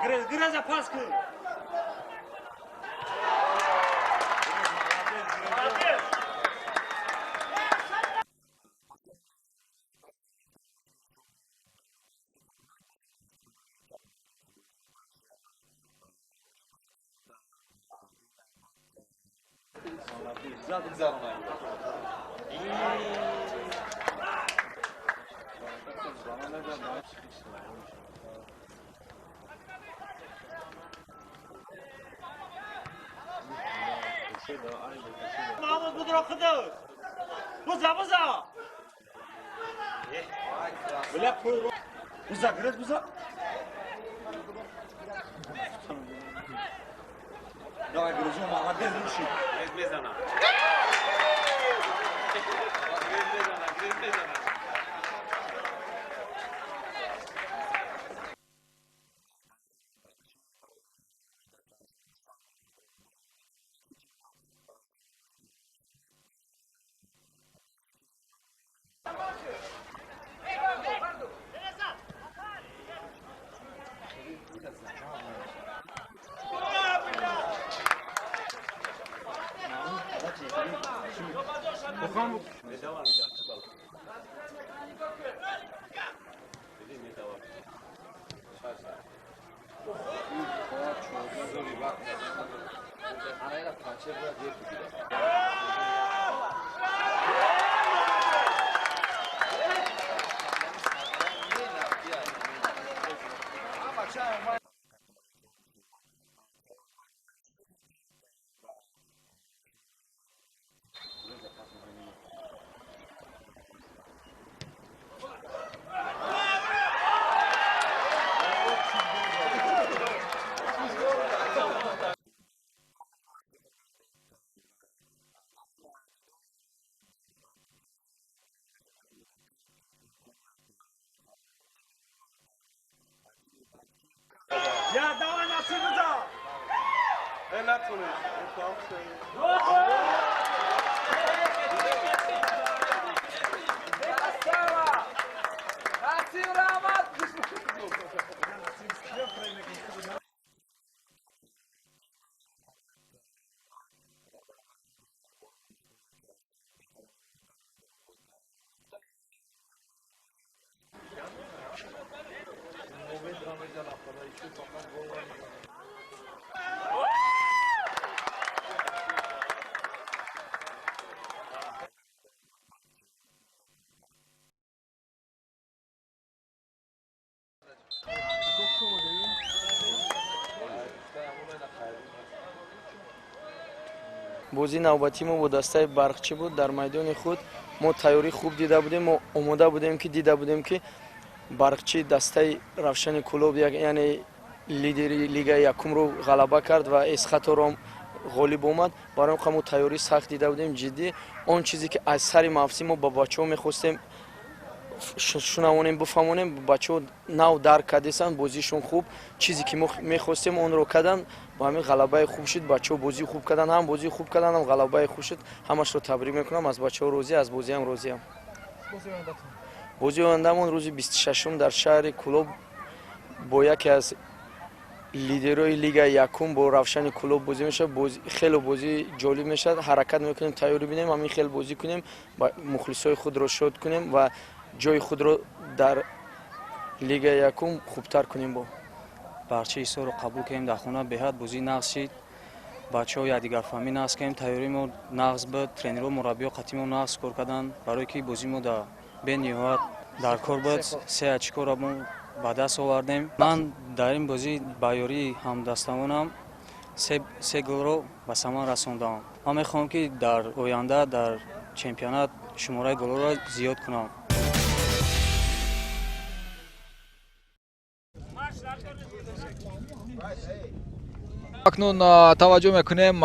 Греза пас кун. Mahmud budro qidus. Buza buza. Бля, buza, грез buza. Давай, грезу, молодец, руши. Грез мезана. Грез мезана, грез мезана. Я давай на сюда. Бозии навбатии мо бо дастаи Барқчӣ буд. Дар майдони худ мо тайёрӣ хуб дида будем, мо омода будем, ки дида будем, ки Барқчӣ дастаи Равшани Кӯлоб, яъне лидери лигаи якумро ғалаба кард ва Эсхаторо ғолиб омад. Барои он мо тайёрӣ сахт дида будем, ҷиддӣ. Он чизе ки аз сари мавсим мо ба бачаҳо мехостем шунавонем, бифаҳмонем, бачаҳо нав дарк кардесанд, бозишон хуб, чизе ки мо мехостем онро карданд, ба ҳамин ғалабаи хуб шуд. Бачаҳо бозии хуб карданд, ҳам бозии хуб карданд, ҳам ғалабаи хуб шуд. Ҳамашро табрик мекунам, аз бачаҳо розӣ, аз бозиам розиам. Бозии ояндамон рӯзи 26-ум дар шаҳри Кӯлоб бо яке аз лидерҳои лигаи якум бо Равшани Кӯлоб бозӣ мешавад. Хеле бозии ҷолиб мешавад. Ҳаракат мекунем, тайёрӣ бинем, ҳамин хел бозӣ кунем, мухлисҳои худро шод кунем ва ҷои худро дар лигаи якум хубтар кунем. Бо Барқчи Ҳисорро қабул кардем дар хона, беҳад бозӣ нағз шид. Бачаҳо якдигарфаҳмӣ нағз кардем, тайёрии мо нағз буд, тренерҳо, мураббиҳо қатъи мо нағз кор карданд, барое ки бозии мо дар бениҳоят дар кор буд. Се очкоро мо ба даст овардем. Ман дар ин бозӣ ба ёрии ҳамдаставонам се голро ба самар расондам. Ман мехоҳам, ки дар оянда дар чемпионат шумораи голҳоро зиёд кунам. Акнун таваҷҷӯҳ мекунем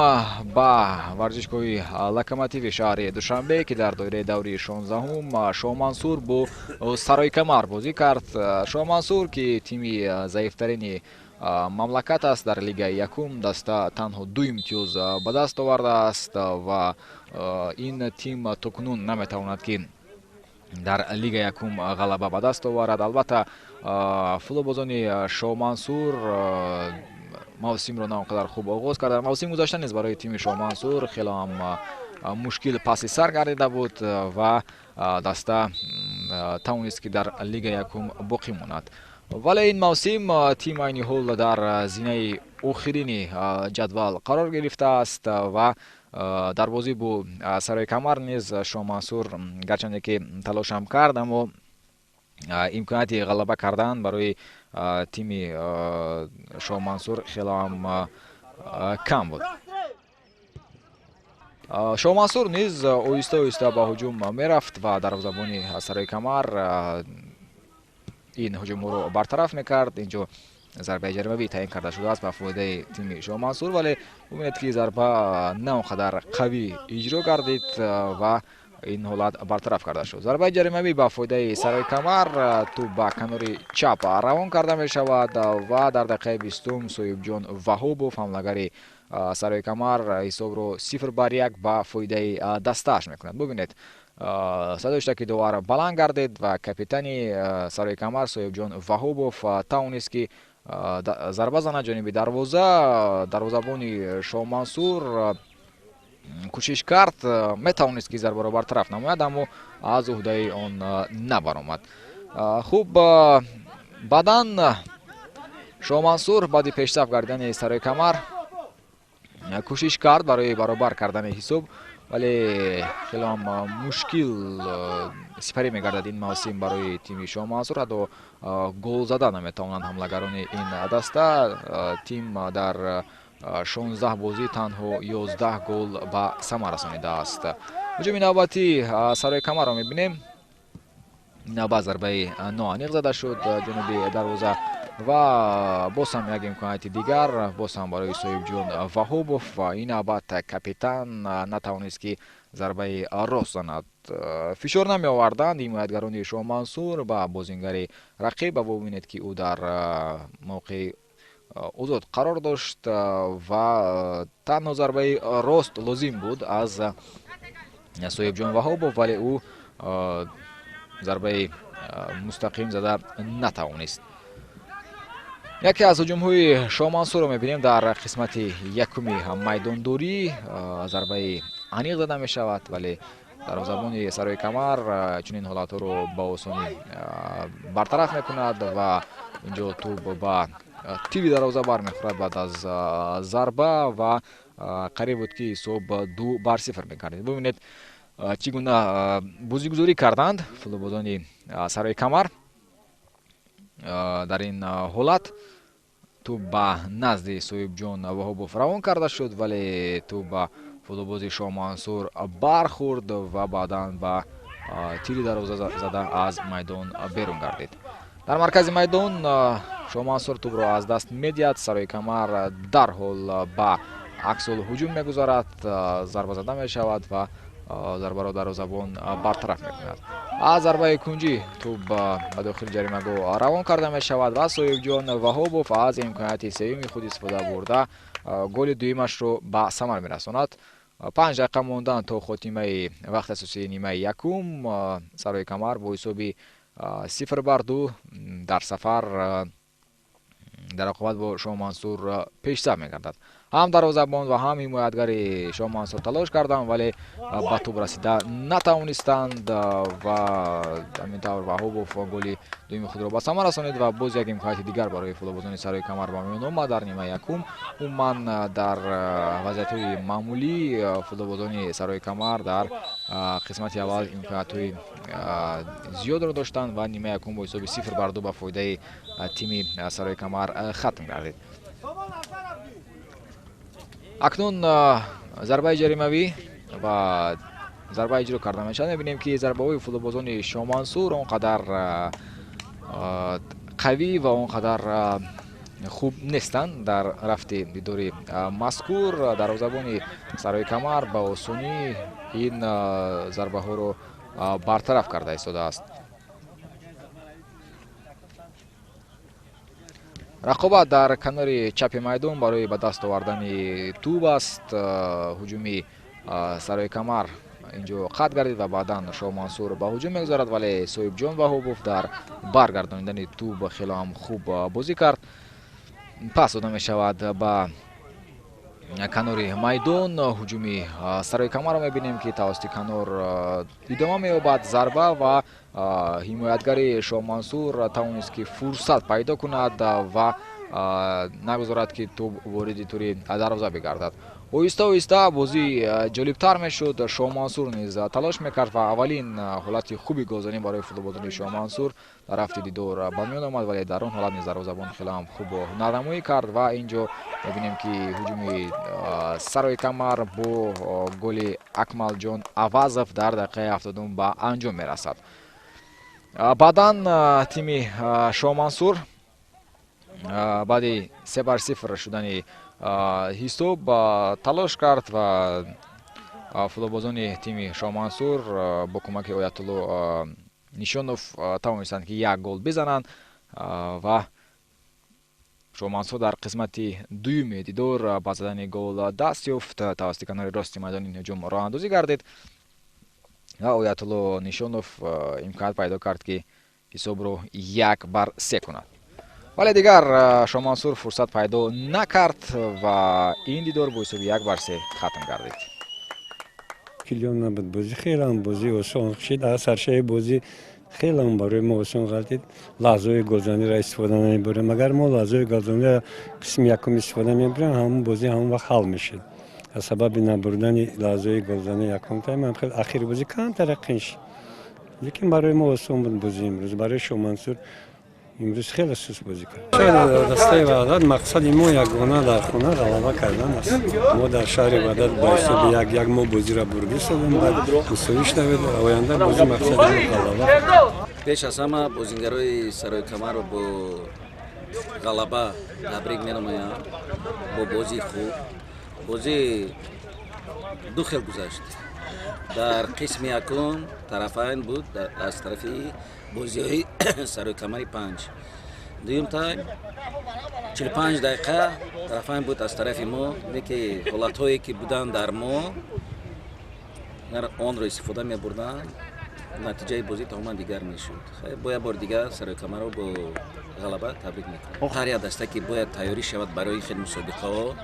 ба варзишгоҳи Локомотиви шаҳри Душанбе, ки дар доираи даври 16-ум Шоҳмансур бо Сарои Камар бозӣ кард. Шоҳмансур, ки тими заифтарини мамлакат аст дар лигаи якум, даста танҳо 2 имтиёз ба даст овардааст ва ин тим то кунун наметавонад, ки дар лигаи якум ғалаба ба даст оварад. Албатта, Футболбозони Шоҳмансур мавсимро на он қадар хуб оғоз карданд. Мавсими гузашта низ барои тими Шоҳмансур хеле ҳам мушкил паси сар гардида буд ва даста тавонист, ки дар лига якум боқӣ монад. Вале ин мавсим тим айни ҳол дар зинаи охирини ҷадвал қарор гирифтааст ва дар бозӣ бо Сарои Камар низ Шоҳмансур гарчанде ки талошам кард, аммо имконияти ғалаба кардан барои тими Шоҳмансур хеле ҳам кам буд. Шоҳмансур низ оҳиста оҳиста ба ҳуҷум мерафт ва дарвозабони Сарои Камар ин ҳуҷумҳоро бартараф мекард. Инҷо зарбаи ҷаримавӣ таъин карда шудааст ба фоидаи тими Шоҳмансур, вале бубинед, ки зарба на он қадар қавӣ иҷро гардид ва ин ҳолат бартараф карда шуд. Зарбаи ҷаримавӣ ба фоидаи Сарои Камар, тӯб ба канори чап равон карда мешавад ва дар дақиқаи 20 Соҳибҷон Ваҳобов, ҳамлагари Сарои Камар, ҳисобро 0-1 ба фоидаи дастааш мекунад. Бубинед, садои штаки довар баланд гардид ва капитани Сарои Камар Соҳибҷон Ваҳобов тавонист, ки зарба занад ҷониби дарвоза. Дарвозабони Шоҳмансур кӯшиш кард, метавонист, ки зарбаро бартараф намояд, аммо аз уҳдаи он набаромад. Хуб, баъдан Шоҳмансур баъди пешсаф гардидани Сарои Камар кӯшиш кард барои баробар кардани ҳисоб, вале хеле ҳам мушкил сипарӣ мегардад ин мавсим барои тими Шоҳмансур. Ҳатто гол зада наметавонанд ҳамлагарони ин даста. Тим дар 16 бозӣ танҳо 11 гол ба самар расонидааст. Ҳуҷуми навбатӣ Сарои Камарро мебинем. Навбат зарбаи ноаниқ зада шуд ҷониби дарвоза ва боз ҳам як имконияти дигар, боз ҳам барои Соҳибҷон Ваҳобов. Ин навбат капитан натавонист, ки зарбаи рост занад. Фишор намеоварданд ҳимоятгарони Шоҳмансур ба бозингари рақиб ва бубинед, ки ӯ дар мавқеи озод қарор дошт ва танҳо зарбаи рост лозим буд аз Соҳибҷон Ваҳобов, вале ӯ зарбаи мустақим зада натавонист. Яке аз ҳуҷумҳои Шоҳмансурро мебинем дар қисмати якуми майдондорӣ. Зарбаи аниқ зада мешавад, вале дарвозабони Сарои Камар чунин ҳолатҳоро ба осонӣ бартараф мекунад ва инҷо тӯб ба тири дарвоза бармехӯрад баъд аз зарба ва қариб буд, ки ҳисоб 2-0 мекардид. Бубинед, чӣ гуна бозигузорӣ карданд футболбозони Сарои Камар. Дар ин ҳолат тӯб ба назди Соҳибҷон Ваҳобов равон карда шуд, вале тӯб ба футболбози Шоҳмансур бархӯрд ва баъдан ба тири дарвоза зада аз майдон берун гардид. Дар маркази майдон Шоҳмансур тӯбро аз даст медиҳад. Сарои Камар дарҳол ба аксул ҳуҷум мегузарад, зарба зада мешавад ва зарбаро дарвозабон бартараф мекунад. Аз зарбаи кунҷӣ тӯб ба дохили ҷаримагоҳ равон карда мешавад ва Соҳибҷон Ваҳобов аз имконияти сеюми худ истифода бурда голи дуюмашро ба самар мерасонад. 5 дақиқа мондан то хотимаи вақти асосии нимаи якум. Сарои Камар бо ҳисоби 0-2 дар сафар дар рақобат бо Шоҳмансур пешсаф мегардад. Ҳам дарвозабон ва ҳам ҳимоятгари Шоҳмансур талош карданд, вале ба тӯб расида натавонистанд ва ҳамин тавр Ваҳобов голи дуюми худро ба самар расонид ва боз як имконияти дигар барои футболбозони Сарои Камар ба миён омад дар нимаи якум. Умуман, дар вазъиятҳои маъмулӣ футболбозони Сарои Камар дар қисмати аввал имкониятҳои зиёдро доштанд ва нимаи якум бо ҳисоби 0-2 ба фоидаи тими Сарои Камар хатм гардид. Акнун зарбаи ҷаримавӣ ва зарба иҷро карда мешавад. Мебинем, ки зарбаҳои футболбозони Шоҳмансур он қадар қавӣ ва он қадар хуб нестанд. Дар рафти дидори мазкур дарвозабони Сарои Камар ба осонӣ ин зарбаҳоро бартараф карда истодааст. Рақобат дар канори чапи майдон барои ба даст овардани тӯб аст. Ҳуҷуми Сарои Камар инҷо қатъ гардид ва баъдан Шоҳмансур ба ҳуҷум мегузарад, вале Соҳибҷон Ваҳобов дар баргардонидани тӯб хеле ҳам хуб бозӣ кард. Пас дода мешавад ба канори майдон. Ҳуҷуми Сарои Камарро мебинем, ки тавассути канор идома меёбад зарба ва ҳимоятгари Шоҳмансур тавонист, ки фурсат пайдо кунад ва нагузорад, ки тӯб вориди тури дарвоза бигардад. Оҳиста оҳиста бозӣ ҷолибтар мешуд. Шоҳмансур низ талош мекард ва аввалин ҳолати хуби голзанӣ барои футболбозони Шоҳмансур дар рафти дидор ба миён омад, вале дар он ҳолат низ дарвозабон хеле ҳам хуб ҳунарнамоӣ кард ва инҷо мебинем, ки ҳуҷуми Сарои Камар бо голи Акмалҷон Авазов дар дақиқаи 70 ба анҷом мерасад. Баъдан тими Шоҳмансур баъди 3-0 шудани ҳисоб талош кард ва футболбозони тими Шоҳмансур бо кӯмаки Оятулло Нишонов тавонистанд, ки як гол бизананд ва Шоҳмансур дар қисмати дуюми дидор ба задани гол даст ёфт. Тавассути канори рости майдони ҳуҷум роҳандозӣ гардид ва Оятулло Нишонов имконият пайдо кард, ки ҳисобро 1-3 кунад. Вале дигар Шоҳмансур фурсат пайдо накард ва ин дидор бо ҳисоби 1-3 хатм гардид. Килион набуд бозӣ, хеле ҳам бозӣ осон шид. Аз саршаи бозӣ хеле ҳам барои мо осон ғалтид. Лаҳзаҳои голзаниро истифода намебурем. Агар мо лаҳзаҳои голзаниро қисми якум истифода мебурем, ҳамон бозӣ ҳамон вақт ҳал мешуд. Аз сабаби набурдани лаҳзаҳои голзани якум тайм ҳам хеле ахири бозӣ камтара қин шид. Лекин барои мо осон буд бозӣ имрӯз. Барои Шоҳмансур имрӯз хеле суст бозӣ кард. Дастаи Ваҳдат, мақсади мо ягона дар хона ғалаба кардан аст. Мо дар шаҳри Ваҳдат ба ҳисоби 1-1 мо бозиро бурдистодем, баъд мусовӣ шудавед. Оянда бозӣ мақсади мо ғалаба. Пеш аз ҳама бозингарои Сарои Камарро бо ғалаба табрик менамоям, бо бозии хуб. Бозӣ ду хел гузашт. Дар қисми якум тарафайн буд аз тарафи бозиҳои Сарои Камари панҷ. Дуюм тайм 45 дақиқа тарафайн буд аз тарафи мо, не ки ҳолатҳое ки буданд дар мо онро истифода мебурданд, натиҷаи бозӣ тамоман дигар мешуд. Бо як бори дигар Сарои Камарро бо ғалаба табрик мекунам. Ҳар як даста ки бояд тайёрӣ шавад барои ин хел мусобиқаҳо,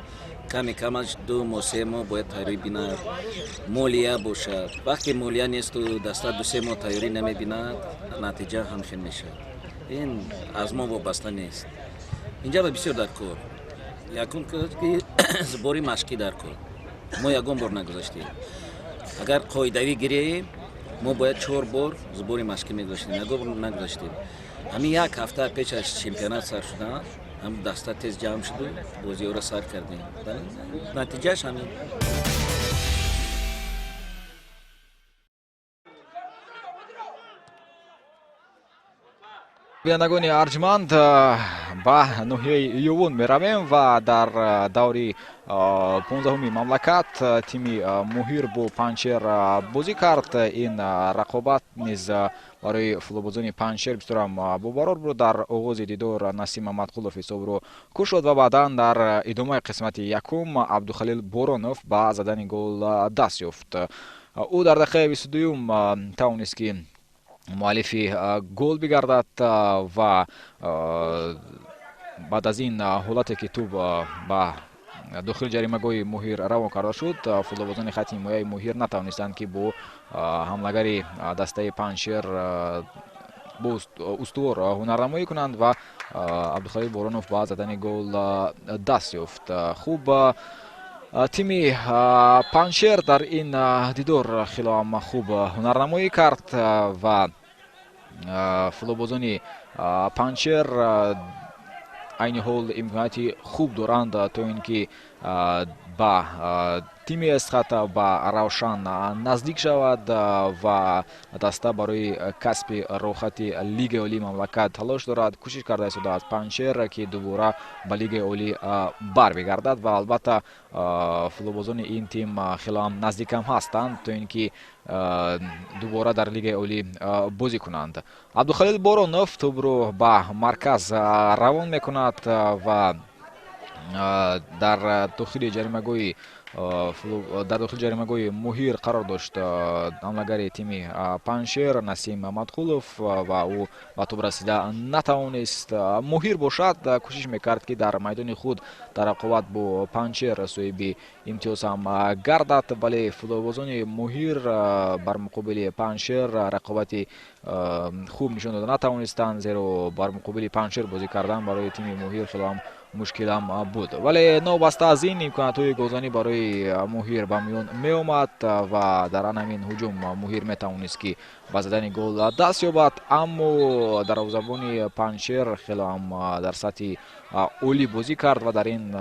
ками камаш 2 моҳ 3 моҳ бояд тайёрӣ бинад, молия бошад. Вақте молия несту даста 2-3 моҳ тайёрӣ намебинад, натиҷа ҳам хел мешавад. Ин аз мо вобаста нест. Инҷа ба бисёр дар кор. Якум ки сбори машқӣ дар кор. Мо ягон бор нагузаштем. Агар қоидавӣ гирем, мо бояд 4 бор сбори машқӣ мегузаштем, ягон бор нагузаштем. Ҳамин як ҳафта пеш аз чемпионат сар шудан ҳам даста тез ҷамъ шуду бозиҳоро сар кардем. Натиҷааш ҳамин. Бинандагони арҷманд, ба ноҳияи Ёвон меравем ва дар даври 15-уми мамлакат тими Моҳир бо Панҷшер бозӣ кард. Ин рақобат низ барои футболбозони Панҷшер бисёрам бобарор буд. Дар оғози дидор Насим Мамадқулов ҳисобро кушод ва баъдан дар идомаи қисмати якум Абдухалил Боронов ба задани гол даст ёфт. Ӯ дар дақиқаи 22-юм тавонист, ки муаллифи гол бигардад ва баъд аз ин ҳолате ки тӯб ба дохили ҷаримагоҳи Моҳир равон карда шуд, футболбозони хати ҳимояи Моҳир натавонистанд, ки бо ҳамлагари дастаи Панҷшер бо устувор ҳунарнамоӣ кунанд ва Абдухалил Боронов ба задани гол даст ёфт. Хуб, тими Панҷшер дар ин дидор хеле ҳам хуб ҳунарнамоӣ кард ва футболбозони Панҷшер айни ҳол имконияти хуб доранд, то ин ки ба тими Эсхата, ба Равшан наздик шавад ва даста барои касби роҳхати Лигаи олии мамлакат талош дорад. Кӯшиш карда истодааст Панҷшер, ки дубора ба Лигаи олӣ бармегардад ва албатта футболбозони ин тим хеле ҳам наздикам ҳастанд, то ин ки дубора дар Лигаи олӣ бозӣ кунанд. Абдухалил Боронов тӯбро ба марказ равон мекунад ва дар дохили ҷаримагоҳи дар дохили ҷаримагоҳи Муҳир қарор дошт ҳамлагари тими Панҷшер Насим Мамадқулов ва ӯ ба тӯб расида натавонист. Муҳир бошад, кӯшиш мекард, ки дар майдони худ дар рақобат бо Панҷшер соҳиби имтиёз ҳам гардад, вале футболбозони Муҳир бар муқобили Панҷшер рақобати хуб нишон дода натавонистанд, зеро бар муқобили Панҷшер бозӣ кардан барои тими Муҳир хело ҳам мушкилам буд. Вале новобаста аз ин, имкониятҳои голзанӣ барои Муҳир ба миён меомад ва дар ан ҳамин ҳуҷум Муҳир метавонист, ки ба задани гол даст ёбад, аммо дарвозабони Панҷшер хело ҳам дар сатҳи олӣ бозӣ кард ва дар ин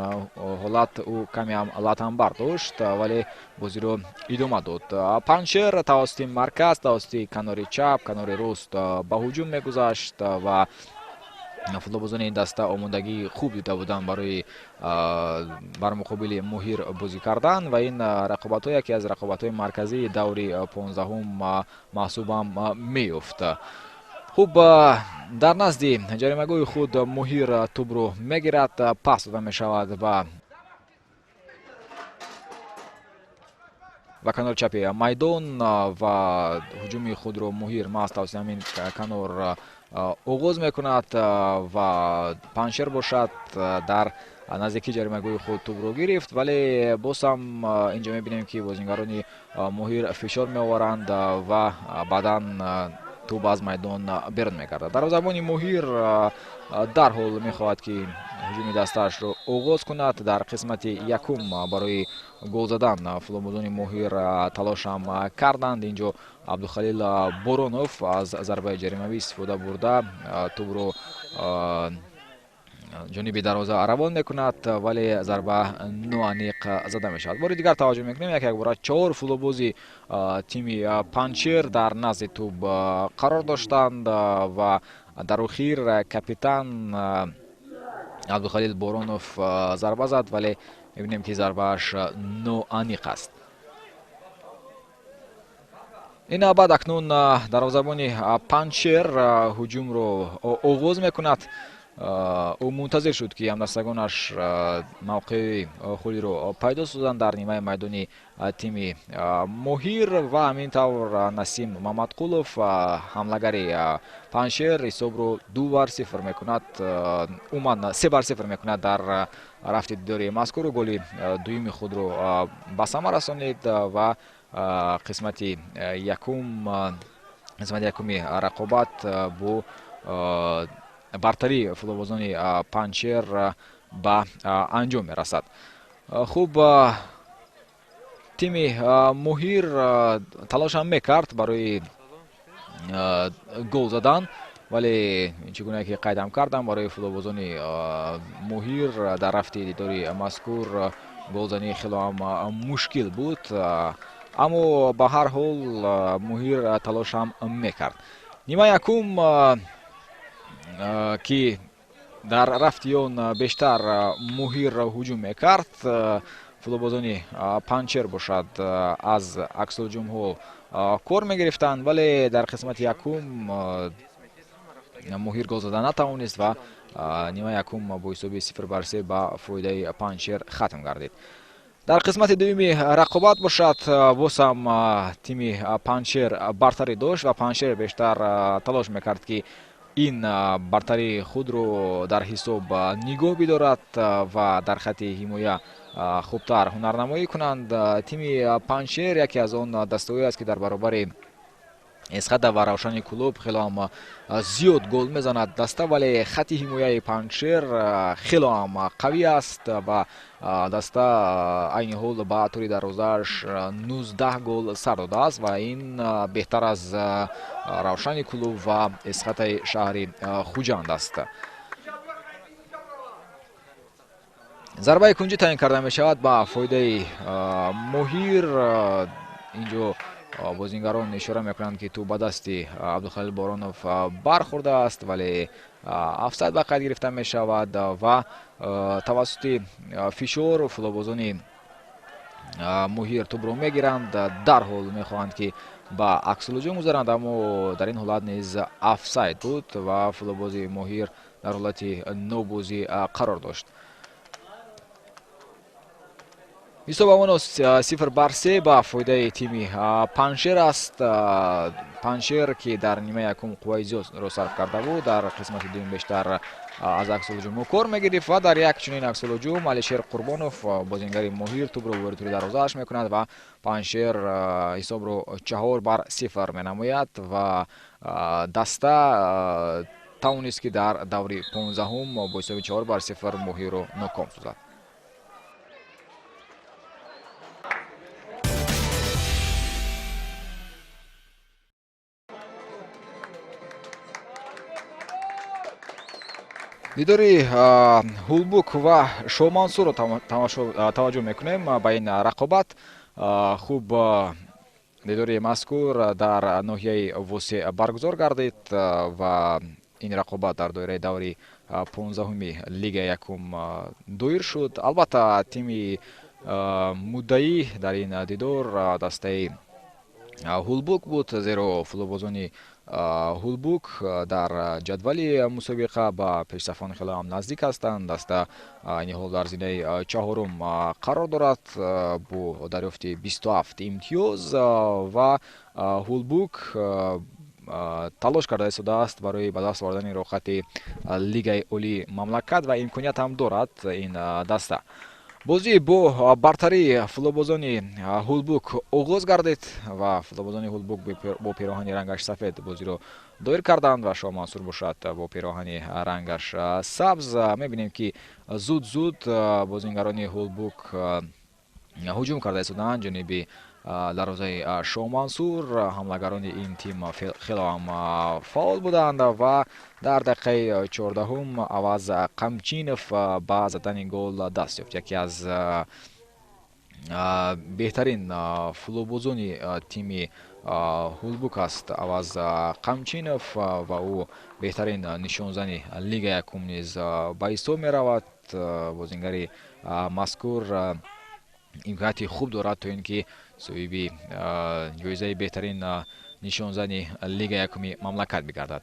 ҳолат ӯ каме ҳам латам бардошт, вале бозиро идома дод. Панҷшер тавассути марказ, тавассути канори чап, канори рост ба ҳуҷум мегузашт ва футболбозони ин даста омодагии хуб дида буданд барои бар муқобили Муҳир бозӣ кардан ва ин рақобатҳо яке аз рақобатҳои марказии даври 15-ум маҳсубам меёфт. Хуб, дар назди ҷаримагоҳи худ Муҳир тӯбро мегирад, пас дода мешавад ба канори чапи майдон ва ҳуҷуми худро Муҳир маҳз тавассути ҳамин канор оғоз мекунад ва Панҷшер бошад, дар наздикии ҷаримагоҳи худ тӯбро гирифт, вале боз ҳам инҷо мебинем, ки бозингарони Муҳир фишор меоваранд ва баъдан тӯб аз майдон берун мегардад. Дарвозабони Муҳир дарҳол мехоҳад, ки ҳуҷуми дастаашро оғоз кунад. Дар қисмати якум барои гол задан футболбозони Муҳир талошам карданд. Инҷо Абдухалил Боронов аз зарбаи ҷаримавӣ истифода бурда тӯбро ҷониби дарвоза равон мекунад, вале зарба ноаниқ зада мешавад. Бори дигар таваҷҷӯҳ мекунем, як якбора чор футболбози тими Панҷшер дар назди тӯб қарор доштанд ва дар охир капитан Абдухалил Боронов зарба зад, вале мебинем, ки зарбааш ноаниқ аст. Ин навбат акнун дарвозабони Панҷшер ҳуҷумро оғоз мекунад. Ӯ мунтазир шуд, ки ҳамдастагонаш мавқеи холиро пайдо созанд дар нимаи майдони тими Муҳир ва ҳамин тавр Насим Мамадқулов, ҳамлагари Панҷшер, ҳисобро 2-0 мекунад, умуман 3-0 мекунад дар рафти дидори мазкуру голи дуюми худро ба самар расонид ва қисмати якуми рақобат бо бартарии футболбозони Панҷшер ба анҷом мерасад. Хуб, тими Муҳир талошам мекард барои гол задан, вале чӣ гуна ки қайдам кардам, барои футболбозони Муҳир дар рафти дидори мазкур голзанӣ хело ҳам мушкил буд, аммо ба ҳар ҳол Муҳир талошам мекард. Нима якум, ки дар рафти он бештар Муҳир ҳуҷум мекард, футболбозони Панҷшер бошад, аз аксулҳуҷумҳо кор мегирифтанд, вале дар қисмати якум Муҳир гол зада натавонист ва нима якум бо ҳисоби 0-3 ба фоидаи Панҷшер хатм гардид. Дар қисмати дуюми рақобат бошад, боз ҳам тими Панҷшер бартарӣ дошт ва Панҷшер бештар талош мекард, ки ин бартарии худро дар ҳисоб нигоҳ бидорад ва дар хатти ҳимоя хубтар ҳунарнамоӣ кунанд. Тими Панҷшер яке аз он дастаҳое аст, ки дар баробари Эсхата ва Равшани Кӯлоб хело ҳам зиёд гол мезанад даста, вале хатти ҳимояи Панҷшер хело ҳам қавӣ аст ва даста айни ҳол ба тури дарвозааш 19 гол сар додааст ва ин беҳтар аз Равшани Кӯлоб ва Эсхатаи шаҳри Хуҷанд аст. Зарбаи кунҷӣ таъин карда мешавад ба фоидаи Муҳир. Инҷо бозингарон ишора мекунанд, ки тӯб ба дасти Абдухалил Боронов бархӯрдааст, вале офсайд ба қайд гирифта мешавад ва тавассути фишор футболбозони Муҳир тӯбро мегиранд, дарҳол мехоҳанд, ки ба аксулҳуҷум гузаранд, аммо дар ин ҳолат низ офсайд буд ва футболбози Муҳир дар ҳолати нобозӣ қарор дошт. Ҳисоб 0-3 ба фоидаи тими Панҷшер аст. Панҷшер, ки дар нимаи якум қувваи зиёдро сарф карда буд, дар қисмати дуюм бештар аз аксулҳуҷум кор мегирифт ва дар як чунин аксулҳуҷум Алишер Қурбонов, бозингари моҳир, тӯбро ворид тӯри дарвозааш мекунад ва Панҷшер ҳисобро 4-0 менамояд ва даста тавонист, ки дар даври 15-ум бо ҳисоби 4-0 моҳирро ноком созад. Дидори Ҳулбук ва Шоҳмансурро таваҷҷӯҳ мекунем ба ин рақобат. Хуб, дидори мазкур дар ноҳияи Восеъ баргузор гардид ва ин рақобат дар доираи даври 15-уми лигаи якум доир шуд. Албатта, тими муддаӣ дар ин дидор дастаи Ҳулбук буд, зеро футболбозони Ҳулбук дар ҷадвали мусобиқа ба пешсафон хеле ҳам наздик ҳастанд. Даста айни ҳол дар зинаи чаҳорум қарор дорад бо дарёфти 27 имтиёз ва Ҳулбук талош карда истодааст барои ба даст овардани роҳхати лигаи олии мамлакат ва имконият ҳам дорад ин даста. Бозӣ бо бартарии футболбозони Ҳулбук оғоз гардид ва футболбозони Ҳулбук бо пироҳани рангаш сафед бозиро доир карданд ва Шоҳмансур бошад бо пироҳани рангаш сабз. Мебинем, ки зуд-зуд бозингарони Ҳулбук ҳуҷум карда истоданд ҷониби дарвозаи Шоҳмансур. Ҳамлагарони ин тим хело ҳам фаъол буданд ва дар дақиқаи 14-ум Аваз Қамчинов ба задани гол даст ёфт. Яке аз беҳтарин футболбозони тими Ҳулбук аст Аваз Қамчинов ва ӯ беҳтарин нишонзани лигаи якум низ ба ҳисоб меравад. Бозингари мазкур имконияти хуб дорад то ин ки соҳиби ҷоизаи беҳтарин нишонзани лигаи якуми мамлакат бигардад.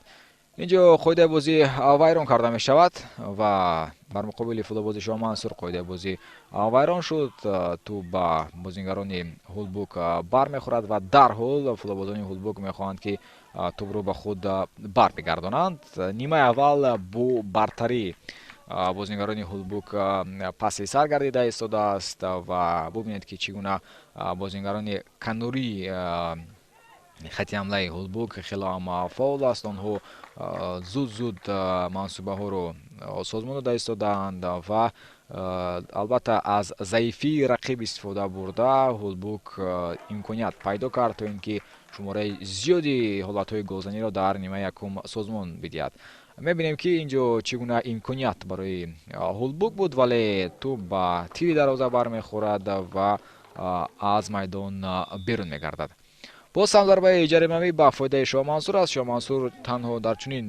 Инҷо қоидаи бозӣ вайрон карда мешавад ва бар муқобили футболбози Шоҳмансур қоидаи бозӣ вайрон шуд. Тӯб ба бозингарони Ҳулбук бармехӯрад ва дарҳол футболбозони Ҳулбук мехоҳанд, ки тӯбро ба худ барбигардонанд. Нимаи аввал бо бартарӣ бозингарони Ҳулбук паси сар гардида истодааст ва бубинед, ки чӣ гуна бозингарони канории хати ҳамлаи Ҳулбук хело ҳам фаъол аст. Онҳо зуд-зуд мансубаҳоро созмон дода истодаанд ва албатта аз заифии рақиб истифода бурда Ҳулбук имконият пайдо кард, то ин ки шумораи зиёди ҳолатҳои голзаниро дар нимаи якум созмон бидиҳад. Мебинем, ки инҷо чӣ гуна имконият барои Ҳулбук буд, вале тӯб ба тири дарвоза бармехӯрад ва аз майдон берун мегардад. Боз ҳам зарбаи ҷаримавӣ ба фоидаи Шоҳмансур аст. Шоҳмансур танҳо дар чунин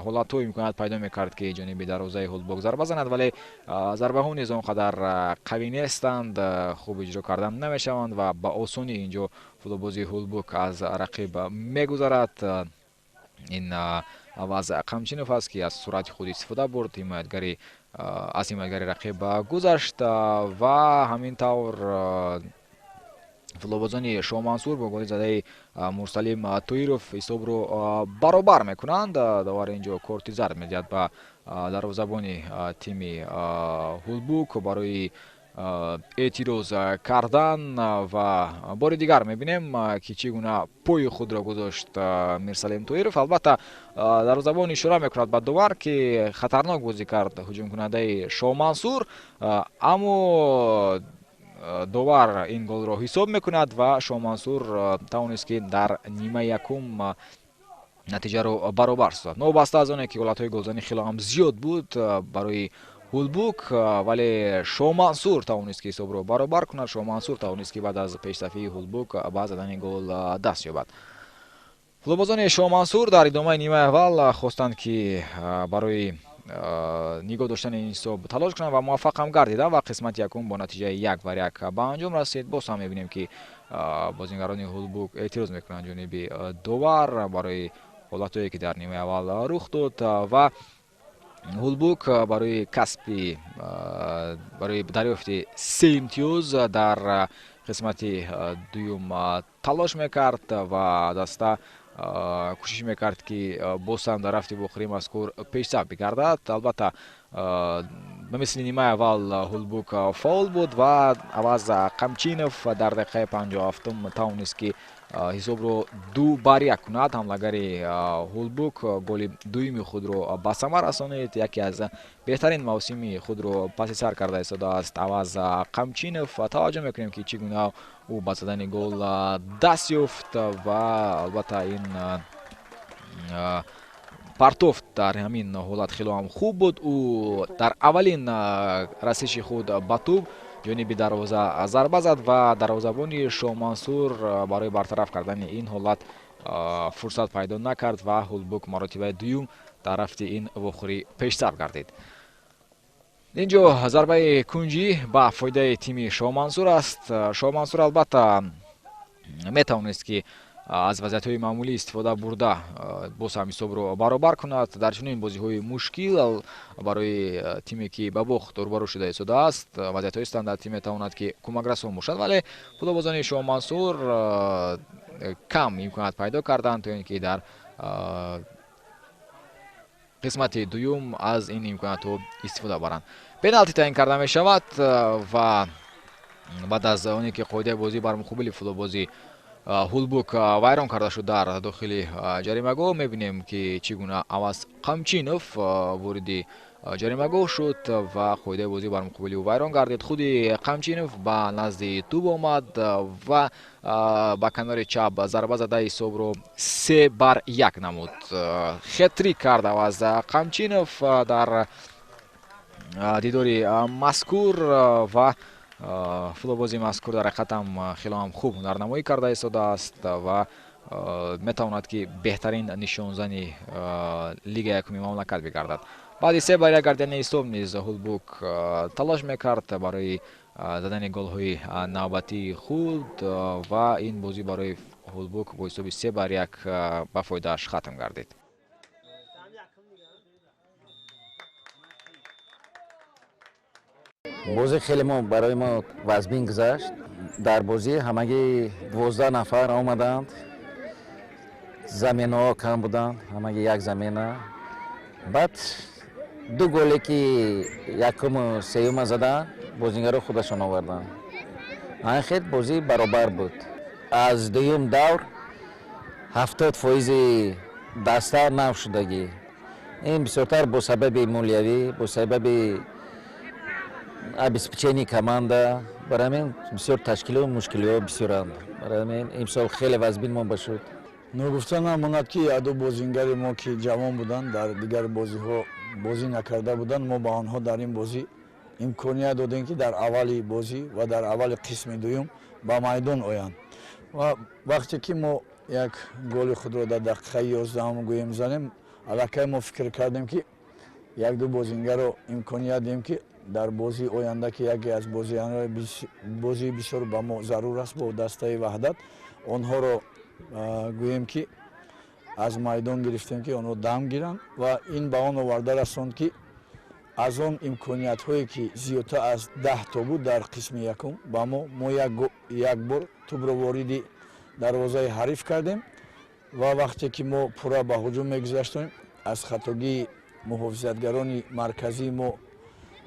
ҳолатҳо имконият пайдо мекард, ки ҷониби дарвозаи Ҳулбук зарба занад, вале зарбаҳо низ он қадар қавӣ нестанд, хуб иҷро кардан намешаванд ва ба осонӣ инҷо футболбози Ҳулбук аз рақиб мегузарад. Ин Аваз Қамчинов аст, ки аз суръати худ истифода бурд, аз ҳимоятгари рақиб гузашт ва ҳамин тавр футболбозони Шоҳмансур бо голи задаи Мурсалим Тоиров ҳисобро баробар мекунанд. Довар инҷо корти зард медиҳад ба дарвозабони тими Ҳулбук барои эътироз кардан ва бори дигар мебинем, ки чӣ гуна пои худро гузошт Мирсалим Тоиров. Албатта, дарвозабон ишора мекунад ба довар, ки хатарнок бозӣ кард ҳуҷумкунандаи Шоҳмансур, аммо довар ин голро ҳисоб мекунад ва Шоҳмансур тавонист, ки дар нимаи якум натиҷаро баробар созад. Новобаста аз оне ки ҳолатҳои голзанӣ хело ҳам зиёд буд барои Ҳулбук, вале Шоҳмансур тавонист, ки ҳисобро баробар кунад. Шоҳмансур тавонист, ки баъд аз пешсафии Ҳулбук ба задани гол даст ёбад. Футболбозони Шоҳмансур дар идомаи нимаи аввал хостанд, ки барои нигоҳ доштани ин ҳисоб талош кунанд ва муваффақ ҳам гардиданд ва қисмати якум бо натиҷаи 1-1 ба анҷом расид. Боз ҳам мебинем, ки бозингарони Ҳулбук эътироз мекунанд ҷониби довар барои ҳолатҳое, ки дар нимаи аввал рух дод ва Ҳулбук барои касби Барои дарёфти се имтиёз дар қисмати дуюм талош мекард ва даста кӯшиш мекард, ки боз ҳам дар рафти вохӯрии мазкур пешсаф бигардад. Албатта, ба мисли нимаи аввал Ҳулбук фаъол буд ва Аваз Қамчинов дар дақиқаи 57-ум тавонист, ки ҳисобро 2-1 кунад. Ҳамлагари Ҳулбук голи дуюми худро ба самар расонид. Яке аз беҳтарин мавсими худро паси сар карда истодааст Аваз Қамчинов. Таваҷҷӯҳ мекунем, ки чӣ гуна ӯ ба задани гол даст ёфт ва албатта ин партофт дар ҳамин ҳолат хело ҳам хуб буд. Ӯ дар аввалин расиши худ ба тӯб ҷониби дарвоза зарба зад ва дарвозабони Шоҳмансур барои бартараф кардани ин ҳолат фурсат пайдо накард ва Ҳулбук маротибаи дуюм дар рафти ин вохӯрӣ пешсаф гардид. Инҷо зарбаи кунҷӣ ба фоидаи тими Шоҳмансур аст. Шоҳмансур албатта метавонист, ки аз вазъиятҳои маъмулӣ истифода бурда, боз ҳам ҳисобро баробар кунад. Дар чунин бозиҳои мушкил барои тиме, ки ба бохт рӯбарӯ шуда истодааст, вазъиятҳои стандартӣ метавонад, ки кӯмакрасон бошад, вале футболбозони Шоҳмансур кам имконият пайдо карданд, то ин ки дар қисмати дуюм аз ин имкониятҳо истифода баранд. Пеналти таъин карда мешавад ва баъд аз оне ки қоидаи бозӣ бар муқобили футболбози Ҳулбук вайрон карда шуд дар дохили ҷаримагоҳ, мебинем, ки чӣ гуна Аваз Қамчинов вориди ҷаримагоҳ шуд ва қоидаи бозӣ бар муқобили ӯ вайрон гардид. Худи Қамчинов ба назди тӯб омад ва ба канори чап зарба зада, ҳисобро 3-1 намуд. Хет-трик кард Аваз Қамчинов дар дидори мазкур ва футболбози мазкур дар ҳақиқат ҳам хело ҳам хуб ҳунарнамоӣ карда истодааст ва метавонад, ки беҳтарин нишонзани лига якуми мамлакат бигардад. Баъди 3-1 гардидани ҳисоб низ Ҳулбук талош мекард барои задани голҳои навбатии худ ва ин бозӣ барои Ҳулбук бо ҳисоби 3-1 ба фоидааш хатм гардид. Бозӣ хеле мо барои мо вазмин гузашт. Дар бозӣ ҳамагӣ 12 нафар омаданд, заминаҳо кам буданд, ҳамагӣ як замина. Баъд ду голе, ки якуму сеюма заданд, бозингаро худашон оварданд. Ан хел бозӣ баробар буд. Аз дуюм давр 70% даста нав шудагӣ. Ин бисёртар бо сабаби молиявӣ, бо сабаби обеспечение команда. Барои ҳамин бисёр ташкилу мушкилиҳо бисёранд. Барои ҳамин имсол хеле вазбин мо бошуд. Ногуфта намонад, ки якду бозингари мо, ки ҷавон буданд, дар дигар бозиҳо бозӣ накарда буданд, мо ба онҳо дар ин бозӣ имконият додем, ки дар аввали бозӣ ва дар аввали қисми дуюм ба майдон оянд. Ва вақте ки мо як голи худро дар дақиқаи 11-ум гӯем занем, аллакай мо фикр кардем, ки якду бозингарро имконият диҳем, ки дар бозии оянда, ки яке аз бозии бисёр ба мо зарур аст бо дастаи Ваҳдат, онҳоро гӯем ки аз майдон гирифтем, ки онҳо дам гиранд. Ва ин ба он оварда расонд, ки аз он имкониятҳое, ки зиёдтар аз 10 то буд дар қисми якум ба мо, мо як бор тӯбро вориди дарвозаи ҳариф кардем. Ва вақте ки мо пурра ба ҳуҷум мегузаштем, аз хатогии муҳофизатгарони марказии мо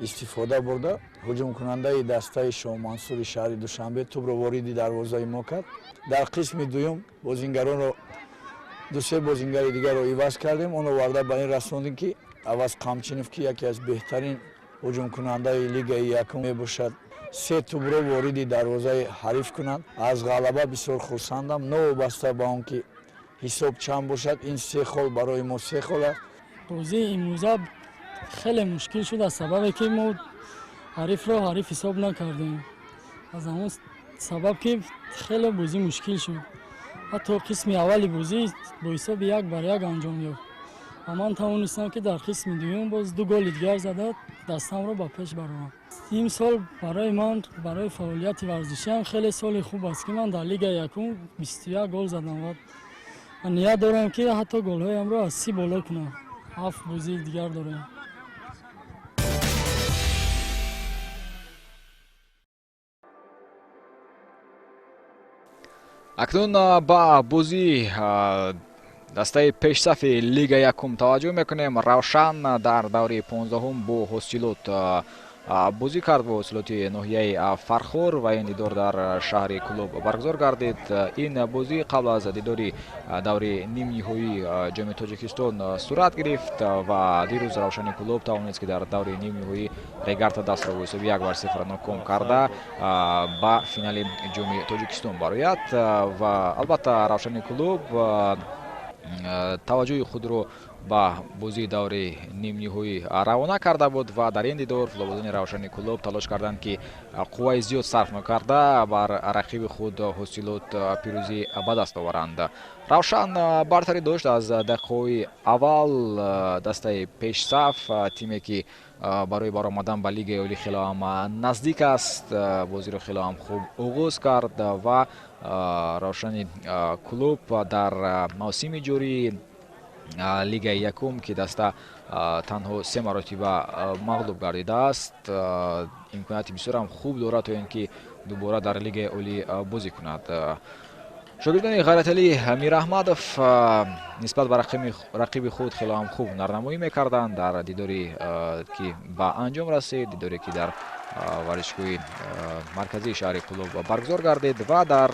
истифода бурда, ҳуҷумкунандаи дастаи Шоҳмансури шаҳри Душанбе тӯбро вориди дарвозаи мо кард. Дар қисми дуюм бозингаронро, дусе бозингари дигарро иваз кардем. Он оварда ба ин расондем, ки Аваз Қамчинов, ки яке аз беҳтарин ҳуҷумкунандаи лигаи якум мебошад, се тӯбро вориди дарвозаи ҳариф кунанд. Аз ғалаба бисёр хурсандам, новобаста ба он ки ҳисоб чанд бошад, ин се хол барои мо се хол аст. Бозии имрӯза хеле мушкил шуд, аз сабабе ки мо ҳарифро ҳариф ҳисоб накардем. Аз ҳамон сабаб ки хеле бозӣ мушкил шуд. Ҳатто қисми аввали бозӣ бо ҳисоби 1-1 анҷом ёфт ва ман тавонистам, ки дар қисми дуюм боз ду голи дигар зада, дастамро ба пеш барорам. Имсол барои ман, барои фаъолияти варзишиам хеле соли хуб аст, ки ман дар лигаи якум 21 гол задам ва ният дорам, ки ҳатто голҳоямро аз 30 боло кунам. Ҳафт бозии дигар дорем. Акнун ба бозии дастаи пешсафи Лига якум таваҷҷӯҳ мекунем. Равшан дар даври 15-ум бо Ҳосилот бозӣ кард, бо Ҳосилоти ноҳияи Фархор, ва ин дидор дар шаҳри Кӯлоб баргузор гардид. Ин бозӣ қабл аз дидори даври нимниҳоии Ҷоми Тоҷикистон сурат гирифт ва дирӯз Равшани Кӯлоб тавонист, ки дар даври нимниҳоӣ Регарта дастро бо ҳисоби 1-0 ноком карда ба финали Ҷоми Тоҷикистон барояд. Ва албатта Равшани Кӯлоб таваҷҷӯҳи худро ба бозии даври нимниҳоӣ равона карда буд ва дар ин дидор футболбозони Равшани Кӯлоб талош карданд, ки қувваи зиёд сарф накарда бар рақиби худ Ҳосилот пирӯзӣ ба даст оваранд. Равшан бартарӣ дошт аз дақиқаҳои аввал. Дастаи пешсаф, тиме ки барои баромадан ба Лигаи олӣ хело ҳам наздик аст, бозиро хело ҳам хуб оғоз кард ва Равшани Кӯлоб дар мавсими ҷории Лигаи якум, ки даста танҳо 3 маротиба мағлуб гардидааст, имконияти бисёрам хуб дорад, то ин ки дубора дар Лигаи олӣ бозӣ кунад. Шогирдони Ғайраталӣ Мираҳмадов нисбат ба рақиби худ хело ҳам хуб нарнамоӣ мекарданд дар дидори ки ба анҷом расид, дидоре ки дар варзишгоҳи марказии шаҳри Кӯлоб баргузор гардид. Ва дар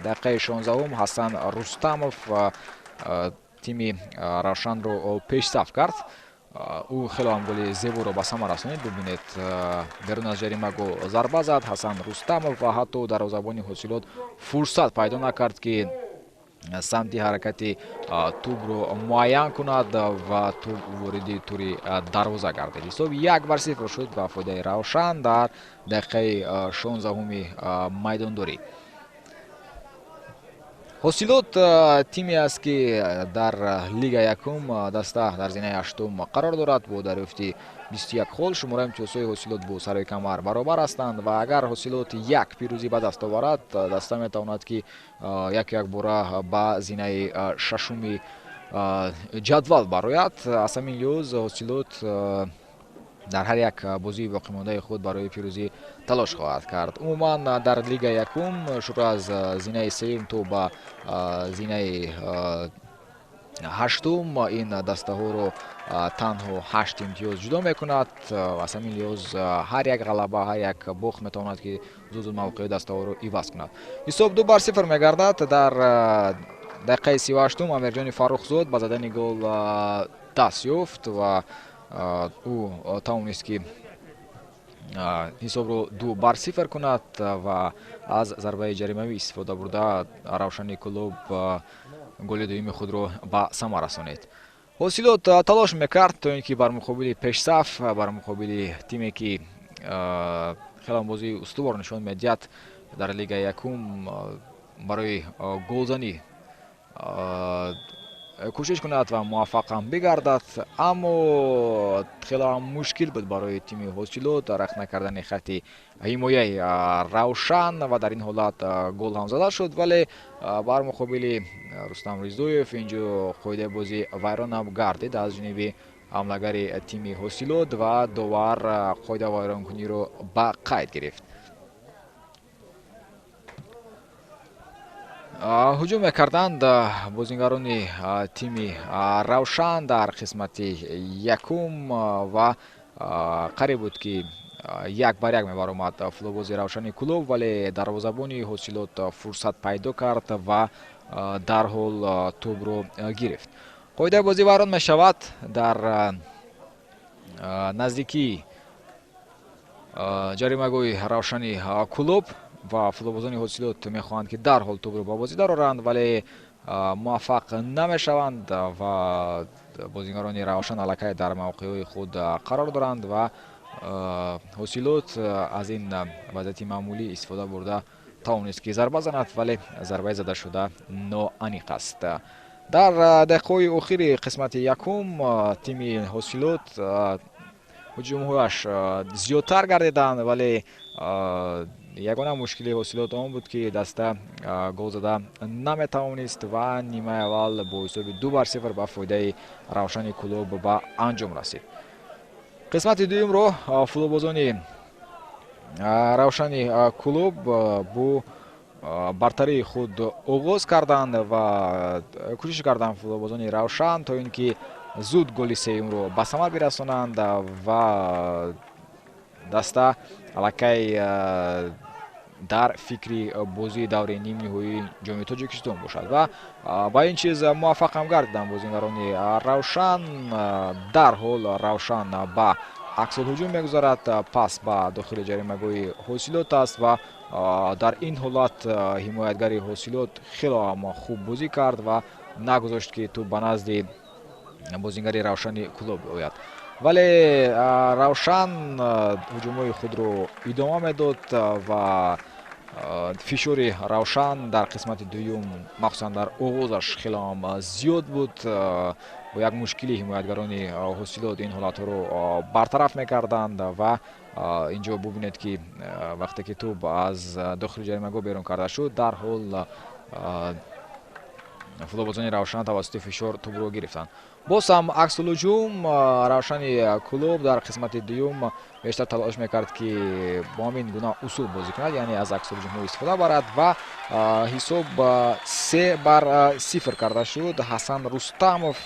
дақиқаи 16-ум Ҳасан Рустамов тими Равшанро пешсаф кард. Ӯ хело ҳам голи зеборо ба самар расонид. Бибинед, берун аз ҷаримагоҳ зарба зад Ҳасан Рустамов ва ҳатто дарвозабони Ҳосилот фурсат пайдо накард, ки самти ҳаракати тӯбро муайян кунад ва тӯб вориди тури дарвоза гардид. Ҳисоб 1-0 шуд ба фоидаи Равшан дар дақиқаи 16-уми майдондорӣ. Ҳосилот тиме аст, ки дар Лига якум даста дар зинаи 8-ум қарор дорад бо дарёфти 21 хол. Шумораи имтиёзҳои Ҳосилот бо Сарои Камар баробар ҳастанд ва агар Ҳосилот як пирӯзӣ ба даст оварад, даста метавонад, ки яку якбора ба зинаи 6-уми ҷадвал барояд. Аз ҳамин лиҳоз Ҳосилот дар ҳар як бозии боқимондаи худ барои пирӯзӣ талош хоҳад кард. Умуман дар Лига якум шурӯъ аз зинаи 3-юм то ба зинаи 8-ум ин дастаҳоро танҳо 8 имтиёз ҷудо мекунад. Аз ҳамин лиҳоз ҳар як ғалаба, ҳар як бохт метавонад, ки зуд зуд мавқеи дастаҳоро иваз кунад. Ҳисоб 2-0 мегардад. Дар дақиқаи 38-ум Амирҷони Фаррухзод ба задани гол даст ёфт ва ӯ тавонист, ки ҳисобро 2-0 кунад ва аз зарбаи ҷаримавӣ истифода бурда Равшани Кӯлоб голи дуюми худро ба самар расонид. Ҳосилот талош мекард, то ин ки бар муқобили пешсаф, бар муқобили тиме ки хеле бозии устувор нишон медиҳад дар Лигаи якум, барои голзанӣ кӯшиш кунад ва муваффақ ҳам бигардад, аммо хеле ҳам мушкил буд барои тими Ҳосилот рахт накардани хати ҳимояи Равшан ва дар ин ҳолат гол ҳам зада шуд, вале бар муқобили Рустам Ризоев инҷо қоидаи бозӣ вайрон ҳам гардид аз ҷониби ҳамлагари тими Ҳосилот ва довар қоида вайронкуниро ба қайд гирифт. Ҳуҷум мекарданд бозингарони тими Равшан дар қисмати якум ва қариб буд, ки 1-1 мебаромад футболбози Равшани Кӯлоб, вале дарвозабони Ҳосилот фурсат пайдо кард ва дарҳол тӯбро гирифт. Қоидаи бозӣ вайрон мешавад дар наздикии ҷаримагоҳи Равшани Кӯлоб ва футболбозони Ҳосилот мехоҳанд, ки дарҳол тӯбро ба бозӣ дароранд, вале муваффақ намешаванд ва бозингарони Равшан аллакай дар мавқеъҳои худ қарор доранд ва Ҳосилот аз ин вазъияти маъмулӣ истифода бурда тавонист, ки зарба занад, вале зарбаи задашуда ноаниқ аст. Дар дақиқаҳои охири қисмати якум тими Ҳосилот ҳуҷумҳояш зиёдтар гардиданд, вале ягона мушкили Ҳосилот он буд, ки даста гол зада наметавонист ва нимаи аввал бо ҳисоби 2-0 ба фоидаи Равшани Кӯлоб ба анҷом расид. Қисмати дуюмро футболбозони Равшани Кӯлоб бо бартарии худ оғоз карданд ва кӯшиш карданд футболбозони Равшан то ин ки зуд голи сеюмро ба самар бирасонанд ва даста аллакай дар фикри бозии даври нимниҳоии Ҷоми Тоҷикистон бошад ва ба ин чиз муваффақ ҳам гардиданд бозингарони Равшан. Дарҳол Равшан ба аксулҳуҷум мегузарад, пас ба дохили ҷаримагоҳи Ҳосилот аст ва дар ин ҳолат ҳимоятгари Ҳосилот хело ҳам хуб бозӣ кард ва нагузошт, ки тӯб ба назди бозингари Равшани Кӯлоб ояд. Вале Равшан ҳуҷумҳои худро идома медод ва фишори Равшан дар қисмати дуюм, махсусан дар оғозаш, хело ҳам зиёд буд. Бо як мушкили ҳимоятгарони Ҳосилот ин ҳолатҳоро бартараф мекарданд ва инҷо бубинед, ки вақте ки тӯб аз дохили ҷаримагоҳ берун карда шуд, дарҳол футболбозони Равшан тавассути фишор тӯбро гирифтанд. Боз ҳам аксулҳуҷум. Равшани Кӯлоб дар қисмати дуюм бештар талош мекард, ки бо ҳамин гуна усул бозӣ кунад, яъне аз аксулҳуҷумҳо истифода барад ва ҳисоб 3-0 карда шуд. Ҳасан Рустамов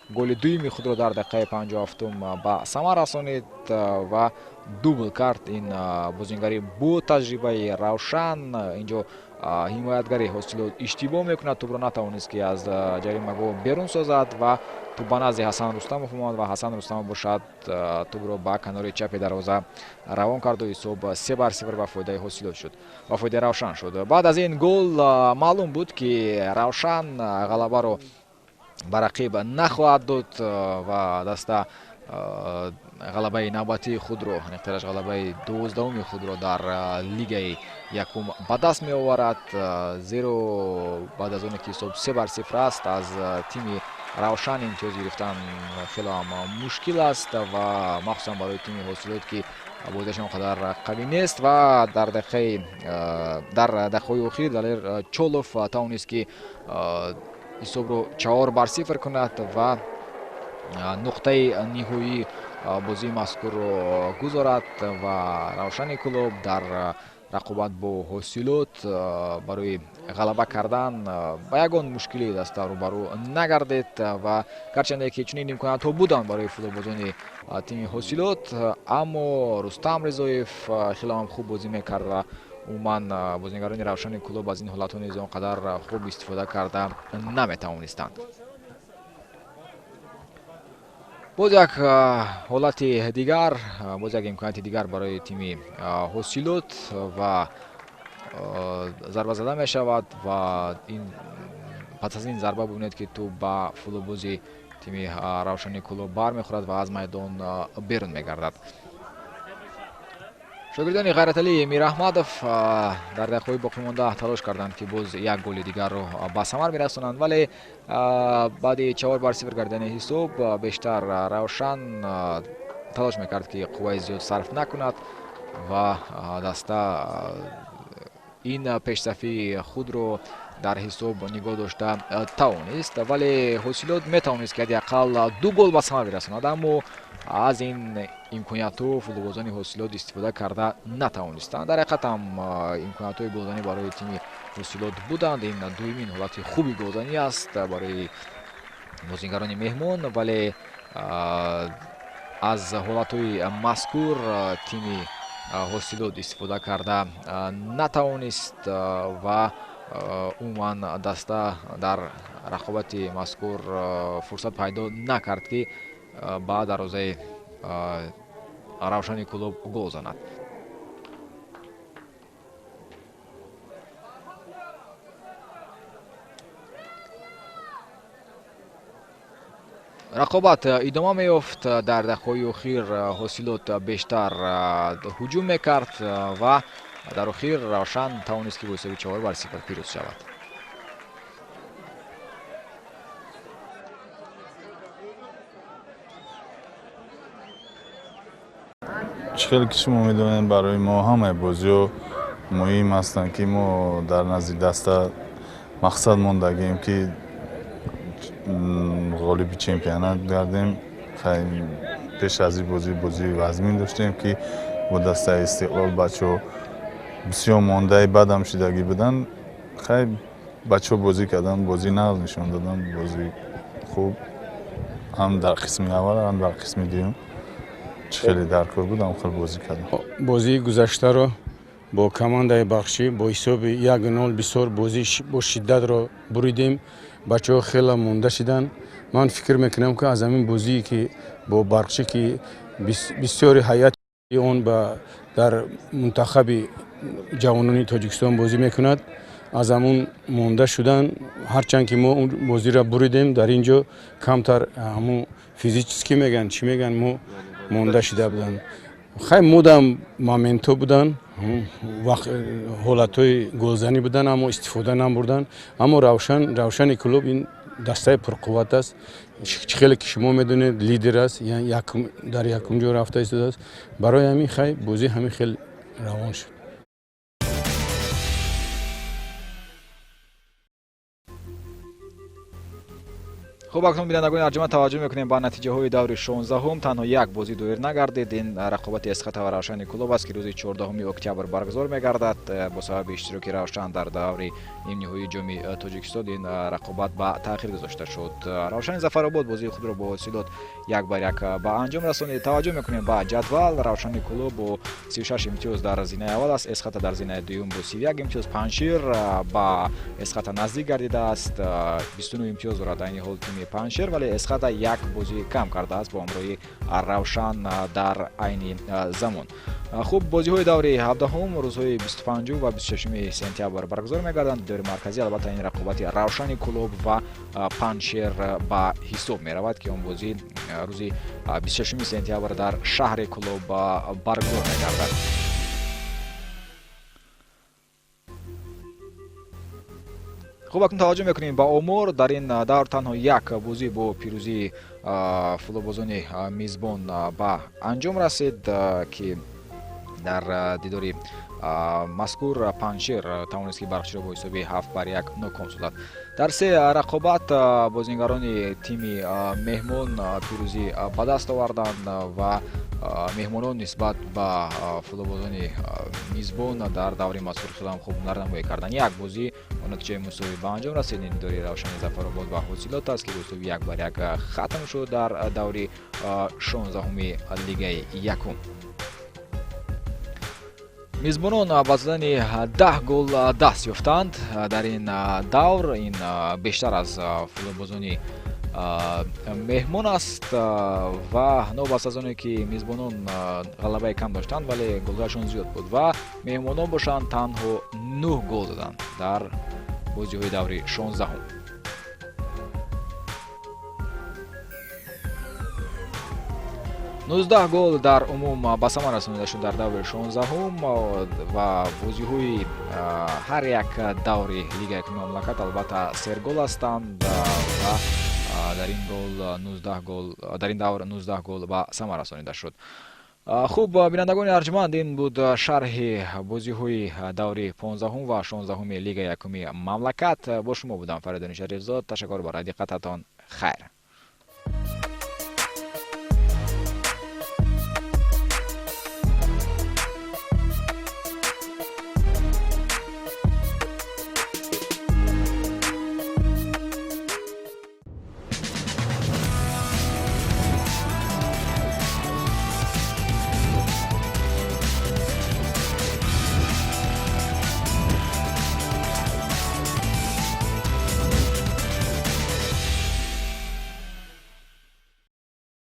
голи дуюми худро дар дақиқаи 57-ум ба самар расонид ва дубл кард ин бозингари бо таҷрибаи Равшан. Инҷо ҳимоятгари Ҳосилот иштибоҳ мекунад, тӯбро натавонист, ки аз ҷаримагоҳ берун созад ва тӯб ба назди Ҳасан Рустамов омад ва Ҳасан Рустамов бошад тӯбро ба канори чапи дарвоза равон карду ҳисоб 3-0 ба фоидаи Ҳосилот шуд, ба фоидаи Равшан шуд. Баъд аз ин гол маълум буд, ки Равшан ғалабаро ба рақиб нахоҳад дод ва даста ғалабаи навбатии худро, аниқтараш ғалабаи 12-уми худро дар лигаи якум ба даст меоварад, зеро баъд аз оне ки ҳисоб 3-0 аст, аз тими Равшан имтиёз гирифтан хело ҳам мушкил аст ва махсусан барои тими Ҳосилот, ки бозиаш он қадар қавӣ нест. Ва дар дақиқаҳои охир Далер Чолов тавонист, ки ҳисобро 4-0 кунад ва нуқтаи ниҳоии бозии мазкурро гузорад ва Равшани Кӯлоб дар рақобат бо Ҳосилот барои ғалаба кардан ба ягон мушкилӣ даста рӯбарӯ нагардид. Ва гарчанде ки чунин имкониятҳо буданд барои футболбозони тими Ҳосилот, аммо Рустам Ризоев хело ҳам хуб бозӣ мекард ва умуман бозигарони Равшани Кӯлоб аз ин ҳолатҳо низ он қадар хуб истифода карда наметавонистанд. Боз як ҳолати дигар, боз як имконияти дигар барои тими Ҳосилот ва зарба зада мешавад ва пас аз ин зарба бубинед, ки тӯб ба футболбози тими Равшани Кӯлоб бармехӯрад ва аз майдон берун мегардад. Шогирдони Ғайраталӣ Мираҳмадов дар дақиқаҳои боқимонда талош карданд, ки боз як голи дигарро ба самар бирасонанд, вале баъди 4-0 гардидани ҳисоб бештар Равшан талош мекард, ки қувваи зиёд сарф накунад ва даста ин пешсафии худро дар ҳисоб нигоҳ дошта тавонист. Вале Ҳосилот метавонист, ки ҳадди ақал 2 гол ба самар бирасонад, аммо аз ин имкониятҳо футболбозони Ҳосилот истифода карда натавонистанд. Дар ҳақиқат ҳам имкониятҳои голзанӣ барои тими Ҳосилот буданд. Ин дуюмин ҳолати хуби голзанӣ аст барои бозингарони меҳмон, вале аз ҳолатҳои мазкур тими Ҳосилот истифода карда натавонист ва умуман даста дар рақобати мазкур фурсат пайдо накард, ки ба дарвозаи Равшани Кӯлоб гол занад. Рақобат идома меёфт. Дар дақиқаҳои охир Ҳосилот бештар ҳуҷум мекард ва дар охир Равшан тавонист, ки бо ҳисоби 4-0 пирӯз шавад. Чӣ хеле ки шумо медонед, барои мо ҳамаи бозиҳо муҳим ҳастанд, ки мо дар назди даста мақсад мондагем, ки ғолиби чемпионат гардем. Пеш аз ин бозӣ бозии вазмин доштем, ки бо дастаи Истиқлол бачаҳо Бисёр мондаи бадам шидагӣ буданд. Хай, бачаҳо бозӣ карданд, бозӣ нағз нишон доданд, бозӣ хуб ҳам дар қисми аввал, ҳам дар қисми дуюм. Чӣ хеле даркор буд, ҳам хел бозӣ кардам. Бозии гузаштаро бо командаи Бахшӣ бо ҳисоби 1-0 бисёр бозӣ бо шиддатро буридем. Бачаҳо хеле монда шиданд. Ман фикр мекунам, ки аз ҳамин бозие, ки бо Барқчӣ, ки бисёри ҳайати он дар мунтахаби ҷавонони Тоҷикистон бозӣ мекунад, аз ҳамун монда шудан. Ҳарчанд ки мо он бозиро буридем, дар ин ҷо камтар ҳамун физически мегӯянд, чӣ мегӯянд, мо монда шида буданд. Хай, мудам моментҳо буданд, ҳолатҳои голзанӣ буданд, аммо истифода набурданд. Аммо Равшани Кӯлоб ин дастаи пурқувват аст. Чӣ хеле ки шумо медонед, лидер аст, дар якум ҷо рафта истодааст. Барои ҳамин, хай, бозӣ ҳамин хел равон шуд. Хуб, акнун, бинандагони арҷуманд, таваҷҷӯҳ мекунем ба натиҷаҳои даври 16-ум. Танҳо як бозӣ доир нагардид. Ин рақобати Эсхата ва Равшани Кӯлоб аст, ки рӯзи 14 октябр баргузор мегардад. Бо сабаби иштироки Равшан дар даври нимниҳоии Ҷоми Тоҷикистон ин рақобат ба таъхир гузошта шуд. Равшани Зафаробод бозии худро бо ҳосилот 1-1 ба анҷом расонид. Таваҷҷӯҳ мекунем ба ҷадвал. Равшани Кӯлоб бо 36 имтиёз дар зинаи аввал аст, Эсхата дар зинаи дуюм бо 31 имтиёз, Панҷшер ба Эсхата наздик гардидааст, 29 имтиёз дорад айни ҳол тими Панҷшер, вале Эсхата як бозӣ кам кардааст бо ҳамроҳии Равшан дар айни замон. Хуб, бозиҳои даври 17-ум рӯзҳои 25 ва 26 сентябр баргузор мегарданд. Дидори марказӣ, албатта, ин рақобати Равшани Кӯлоб ва Панҷшер ба ҳисоб меравад, ки он бозӣ рӯзи 26 сентябр дар шаҳри Кӯлоб баргузор мегардад. Хуб, акнун таваҷҷӯҳ мекунем ба омор. Дар ин давр танҳо як бозӣ бо пирӯзии футболбозони мизбон ба анҷом расид, ки дар дидори мазкур Панҷшер тавонист, ки Барқчиро бо ҳисоби 7-1 ноком созад. Дар се рақобат бозингарони тими меҳмон пирӯзӣ ба даст оварданд ва меҳмонон нисбат ба футболбозони мизбон дар даври мазкур хелам хуб ҳунарнамоӣ карданд. Як бозӣ бо натиҷаи мусовӣ ба анҷом расид. Ин дидори Равшани Зафаробод ва Ҳосилот аст, ки бо ҳисоби 1-1 хатм шуд дар даври 16-уми лигаи якум. Мизбонон ба задани 10 гол даст ёфтанд дар ин давр. Ин бештар аз футболбозони меҳмон аст ва новобаста аз оне ки мизбонон ғалабаи кам доштанд, вале голҳояшон зиёд буд ва меҳмонон бошанд танҳо 9 гол заданд дар бозиҳои даври 16-ум. 19 гол дар умум ба самар расонида шуд дар даври 16-ум ва бозиҳои ҳар як даври лигаи якуми мамлакат, албатта, сергол ҳастанд ва дар ин гол 19 гол, дар ин давр 19 гол ба самар расонида шуд. Хуб, бинандагони арҷманд, ин буд шарҳи бозиҳои даври 15-ум ва 16-уми лигаи якуми мамлакат. Бо шумо будам Фаридуни Шарифзод. Ташаккур барои диққататон. Хайр.